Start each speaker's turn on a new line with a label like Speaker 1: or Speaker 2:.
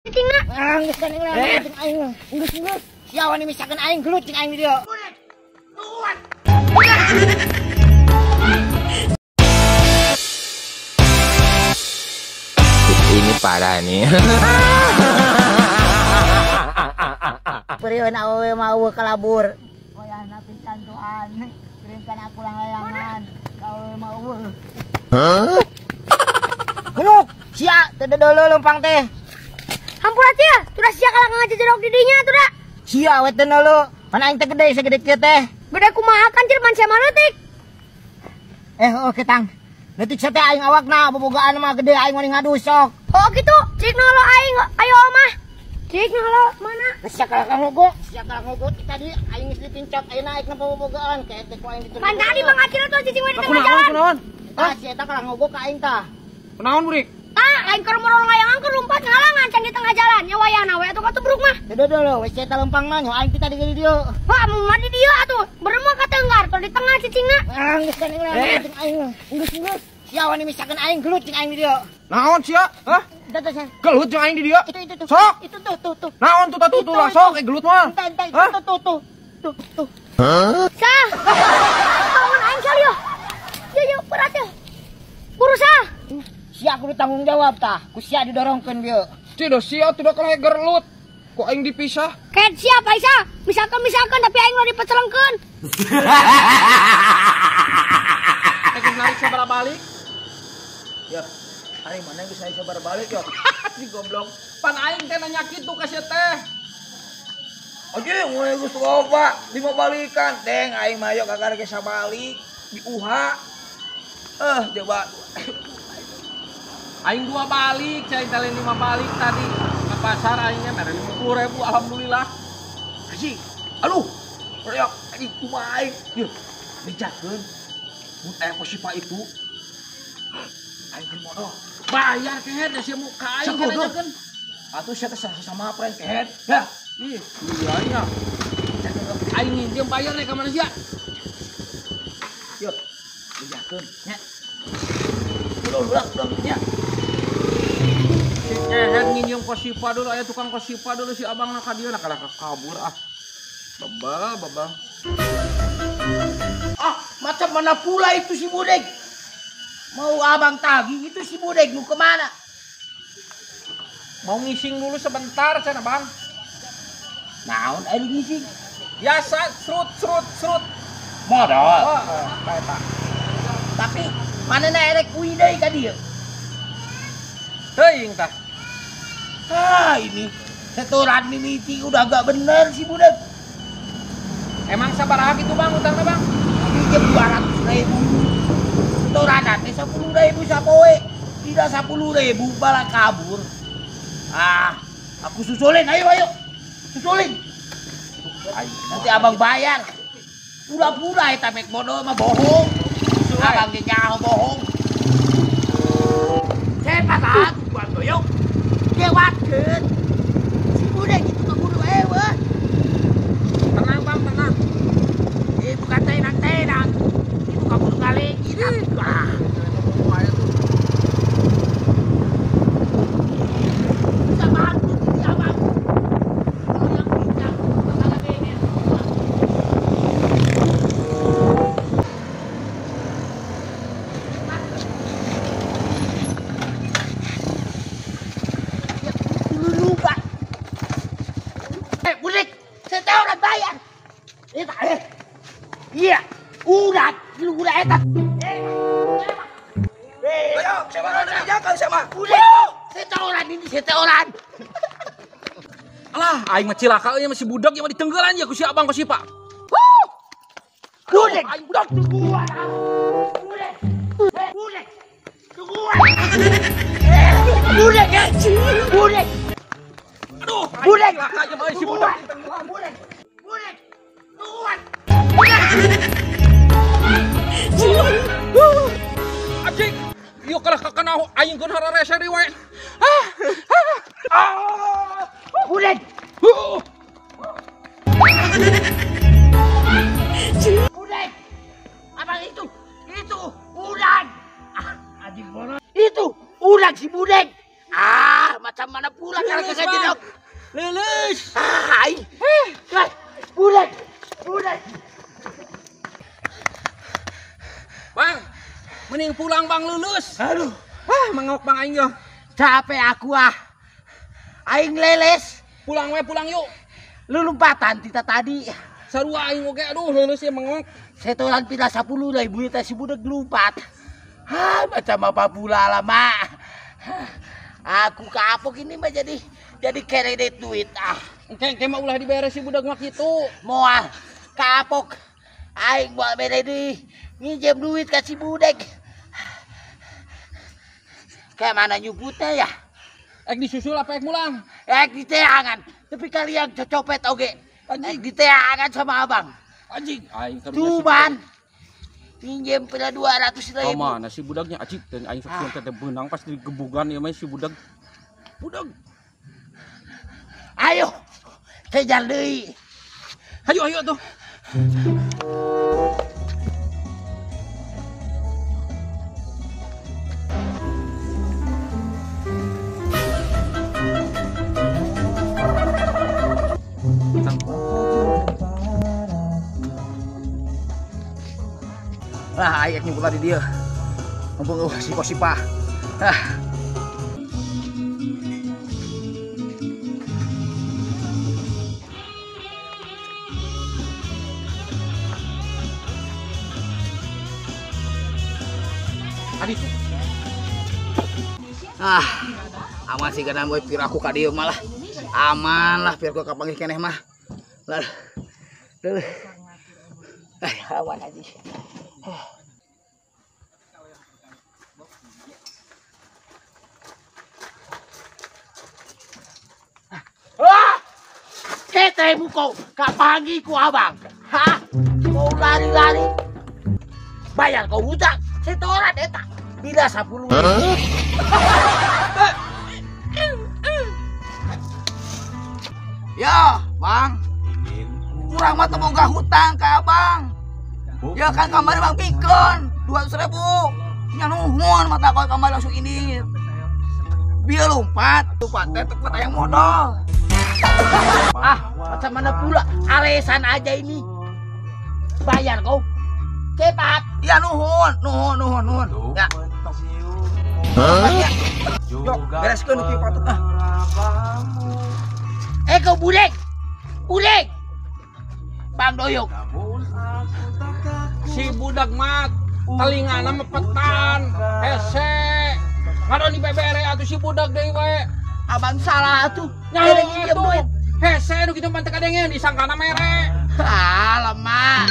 Speaker 1: Cicingna.
Speaker 2: Ah, geus kan jeung aing. Geus geus. Sia wani misakeun aing gelut jeung aing di dieu. Kuat.
Speaker 3: Ini parah nih.
Speaker 2: Perieun awewe mah eueuh kalabur. Wayahna picantuan. Kirimkan aku layangan. Ka awewe mah eueuh. Hah? Hunuk, sia teu dodolo lempang teh.
Speaker 1: Hampura sia, tuh sia kalah ngajejerok di dinya tuh da.
Speaker 2: Sia we teu nolu. Pan aing teh gede sagede kieu teh.
Speaker 1: Gede kumaha kan cir pan sia mah leutik.
Speaker 2: Oke tang. Leutik sia teh aing awakna bobogaan mah gede aing wani ngadu sok.
Speaker 1: Oh gitu, cik nolo aing ayo mah. Cik nolo mana?
Speaker 2: Sia kalah ngogo, sia kalah ngogo tadi aing geus ditincap ayeuna aing na bobogaan kayak teh ku aing ditu.
Speaker 1: Pan tadi Bang Acil tuh cicing we di tengah jalan.
Speaker 4: Kunaon?
Speaker 2: Tah si eta kalah ngogo ka aing tah.
Speaker 4: Kunaon burik?
Speaker 1: Tah, lain keur morol layangan keur lompat ngalangan can di tengah jalan. Nya wayahna we atuh katubruk mah.
Speaker 2: Teu dodolo we si eta lempang mah nyo aing teh tadi di dieu.
Speaker 1: Wah, mun di dieu atuh. Beremah ka tenggar tuh di tengah cicingna.
Speaker 2: Ah, geus kan jeung aing. Geus geus. Sia wani misakeun aing gelut jeung aing di dieu.
Speaker 4: Naon sia? Hah? Gelut jeung aing di dieu?
Speaker 2: Itu tuh.
Speaker 4: Sok.
Speaker 2: Itu tuh tuh tuh.
Speaker 4: Naon tuh tuh tuh lah sok gelut mah.
Speaker 2: Entah entah itu tuh tuh tuh tuh.
Speaker 3: Hah?
Speaker 1: Sah. Bangun aing sal yo. Yo yo berat yo. Buru sah.
Speaker 2: Sia kudu tanggung jawab tah. Ku sia didorongkeun bieu.
Speaker 4: Tidak sia tuh kalah gelut. Ku aing dipisah.
Speaker 1: Ket sia Paisa. Misalkan tapi aing lo dipecelengkeun.
Speaker 4: Geus narik sabaraha balik?
Speaker 5: Ya, aing mana geus narik sabaraha balik ya?
Speaker 4: Si goblok. Pan aing teh nanya kitu ka sia teh.
Speaker 5: Anjing, mun geus loba 5 balikan, deng aing mah yo kagar ge sabalik di UH. Coba
Speaker 4: aing 2 balik, cai talen 5 balik tadi ke pasar aingnya mere 50.000 alhamdulillah.
Speaker 5: Anjing, aduh. Reok anjing kumaha aing. Yeuh, bejakeun. Mun aya kosipa itu aing keur modal.
Speaker 4: Bayar kehed da sia muka aing keun.
Speaker 5: Atuh sia teh sama prank kehed. Ya.
Speaker 4: Ih, iya nya. Aing nginjem bayar deh ka mana sia?
Speaker 5: Yeuh, bejakeun nya. Udah, nya.
Speaker 4: Si kehed nginjem kosipa dulu, aya tukang kosipa dulu si abangna ka dieu nah kalah kabur ah. Bebal, bebal.
Speaker 6: Ah, macam mana pula itu si Budek? Mau abang tagih itu si Budek mau kemana?
Speaker 4: Mau ngising dulu sebentar, sana bang.
Speaker 6: Naon air ngising?
Speaker 4: Biasa, serut, serut, serut.
Speaker 6: Modal.
Speaker 4: Oh, pak.
Speaker 6: Tapi mana na erek kui deui ka dieu?
Speaker 4: Teuing tah.
Speaker 6: Ah, ini setoran mimiti udah agak bener si Budek.
Speaker 4: Emang sabaraha gitu bang utangna bang?
Speaker 6: Pinjam 200.000. Setoran teh 10.000 sapoe. Tidak 10.000 malah kabur. Ah, aku susulin, ayo ayo. Susulin. Ayo, nanti abang bayar. Pura-pura eta mek bodoh mah bohong. Abang ge nyaho bohong. Cepat atuh buat doyok. Lewatkeun. Si Budek itu keburu eueuh.
Speaker 4: Tenang bang, tenang.
Speaker 6: Bukan tenang-tenang. Itu kabur ngalegi. Wah. Bisa bantu ini abang. Kalau yang bijak, bakal ini. Ya, lupa. Budek, saya tahu orang bayar. Iya, udah, lu udah eta.
Speaker 5: Ayo, siapa nanya sama?
Speaker 6: Udah, setoran ini setoran.
Speaker 4: Alah, aing mah cilaka euy masih budak ieu mah ditenggelan ya ku si abang ku si Pak.
Speaker 6: Budek,
Speaker 4: aing budak.
Speaker 6: Tungguan. Budek. Budek. Tungguan. Budek, budek.
Speaker 4: Aduh,
Speaker 6: budek.
Speaker 4: Cilaka ieu mah si budak ditenggelan.
Speaker 6: Budek. Budek. Tungguan.
Speaker 4: Anjing, ieu kalah kakana aing keun hararese deui we.
Speaker 6: Budek. Budek. Abang itu ulang. Anjing bodoh. Itu ulang si Budek. Ah, macam mana pula kalau kagak jedok.
Speaker 4: Lulus.
Speaker 6: Ah, aing. Budak. Budak.
Speaker 4: Bang, mending pulang Bang lulus.
Speaker 6: Aduh.
Speaker 4: Ah, mengok Bang aing yo.
Speaker 6: Capek aku ah. Aing leles.
Speaker 4: Pulang we, pulang yuk.
Speaker 6: Lu lompatan tita tadi.
Speaker 4: Sarua aing oge aduh lulus ya mengok.
Speaker 6: Setoran pila 10 ribu teh si budak lompat. Ah, macam apa pula lama. Aku kapok ini mah jadi kredit duit ah.
Speaker 4: Engke mah ulah diberes si budak mah kitu.
Speaker 6: Moal kapok. Aing buat bere deui. Nginjem duit ka si budak. Kayak mana nyebutnya ya?
Speaker 4: Ek disusul apa ek mulang?
Speaker 6: Ek diteangan. Tapi kalian copet oge. Anjing diteangan sama abang.
Speaker 4: Anjing aing
Speaker 6: tuban. Pinjam pila 200 ribu.
Speaker 4: Oh, mana si budaknya anjing dan aing sok teh beunang pas digebugan ieu mah si budak. Budak.
Speaker 6: Ayo. Kejar deui.
Speaker 4: Ayo ayo tuh.
Speaker 5: Lah aing nyumput tadi dia. Mumpung si Kosipa. Ah. Ah, aman sih kadang boy pir aku ka dieu malah. Aman lah pir aku kapanggih keneh mah. Lah. Duh.
Speaker 6: Aman aja. Ah! Ketemu kau, kapangi ku abang. Hah? Kau lari-lari. Bayar kau hutang, setoran eta. Bila 10.
Speaker 5: Ya, Bang. Kurang mah teu boga hutang ka abang. Ya kan kamari Bang pikeun 200 ribu. Nya nuhun mata kau kamari langsung ini. Bieu lompat, lompat teh teu tayang modal.
Speaker 6: Ah, macam mana pula alesan aja ini. Bayar kau. Cepat.
Speaker 5: Ya nuhun, nuhun, nuhun, nuhun. Ya.
Speaker 3: Hah?
Speaker 5: Yo, bereskeun nu kieu patut ah.
Speaker 6: Eh kau budek. Budek. Bang Doyok.
Speaker 4: Si budak mah telingana mepetan, hese. Ngadon dibebere atuh si budak deui we.
Speaker 6: Abang salah atuh.
Speaker 4: Nyaho atuh. Hese nu kitu mah teu kadengeun disangkana mere.
Speaker 6: Ah, lemah.